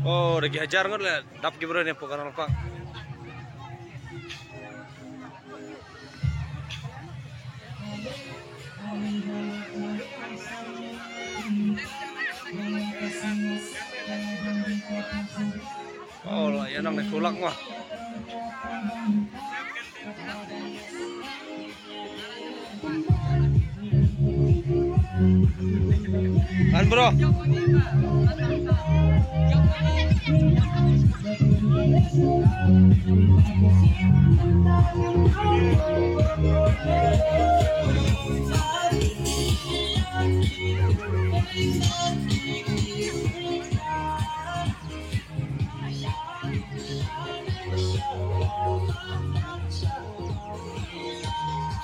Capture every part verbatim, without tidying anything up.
Oh, da ki hajar ngut la dap ki bro ne pokok nalpak. Oh, la ïa nang ne kulak ma. An bro.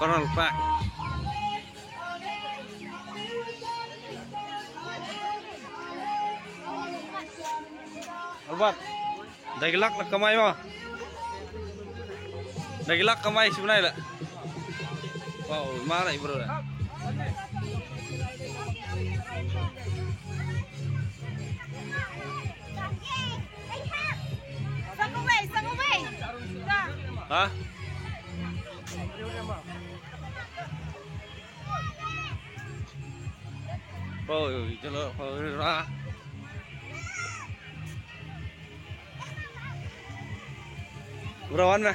Corner back. Albert. Dai gelak la kamai ma. Dai gelak kamai sebenarnya la. Wow, mana bro la. Hah? Oh, jalo, oh, ra. Bro, wan me.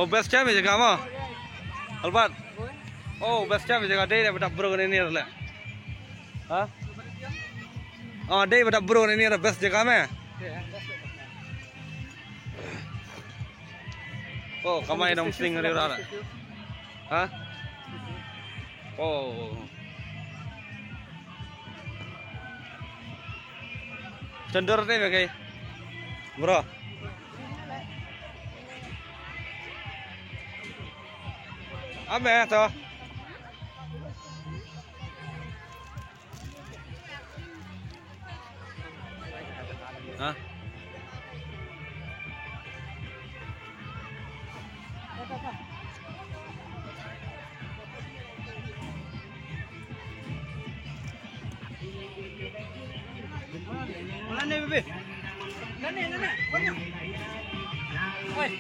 Oh, best camp jaka mo. Albert. Oh, best camp jaka dei dei bad bro ne ni le. Ha? Oh, dei bad bro ne ni best jaka me. Oh, kamai dong sling ri ra. Ha? Oh. Chandor te me kai. Bro. Ame to. Ha? Lane, bebe. Lane, lane. Oi.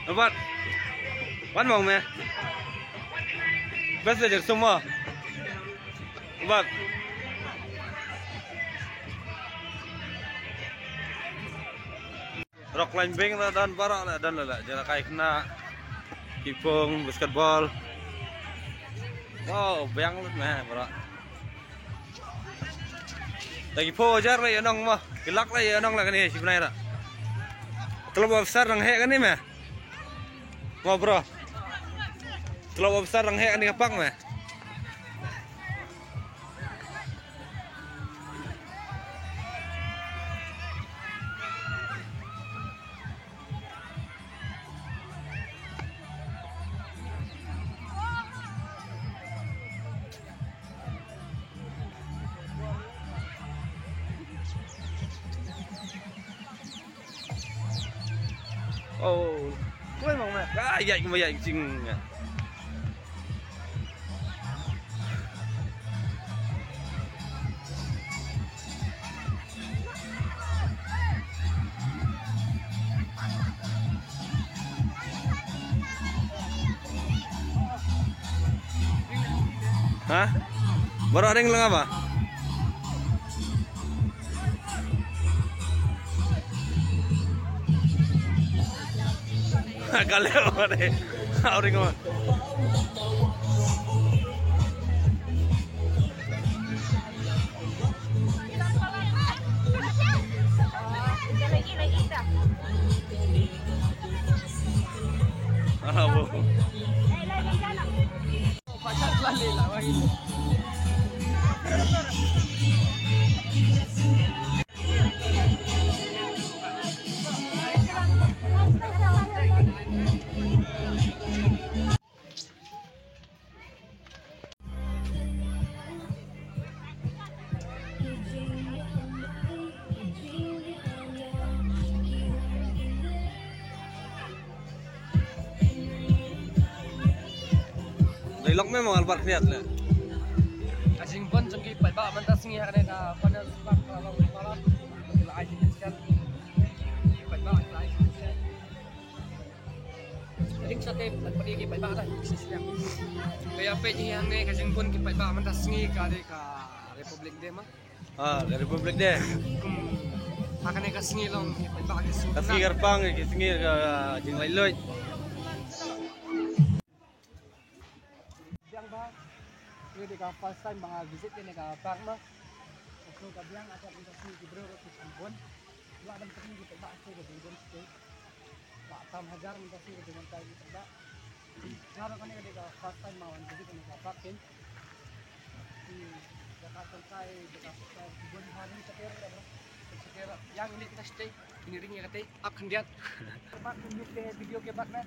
Albert. Wan mong me. Best le jer semua. Albert. Rock climbing la don, baroh la don la, jala kai kena, kipung, basketball. Wow, biang lut me baroh. Lagi phew hajar la ïa nong mo, ki lak la ïa nong la kane shi bnai ra. Club officer nang heh kane me. Mo bro. Club officer nang heh kane ka park me. Oh. Koi mong me. Ah, ya, ya, jing. Ha? Baroh ring langa ba? Kale ba de. Ring ba? Alah, bo. Dei lok me mo albar khriat le. Ka jingbun jong ki paidbah mynta sngi ha kane ka Furnace Park ka long palat. Ai jingsian. Ki paidbah ai jingsian. Ring sa te, ban padi ki paidbah la, shisha. Ka ïa peit hi hangne ka jingbun ki paidbah mynta sngi ka dei ka Republic Day ma. Ah, ka Republic Day. Hmm. Ha kane ka sngi long ki paidbah ki su. Ka sngi kyrpang, ki sngi ka jinglaitluid. Biang ba, ka dei ka first time ba nga visit kane ka park ma. So ka biang, ata ka sngi ki briew ki sngewbha. Ba dang pynning ki paidbah ki sngewbha state. Ba tam hajar mynta sngi ki paidbah. Nga ruh kane ka dei ka first time ma wan visit kane ka park kin. Ki jaka tongkai, jaka tongkai, ki bun ha ri ka ter ka bro. Ka ter yang ni kita stay. Ini ring ya kata ap khyndiat. Park kin, video ke park na.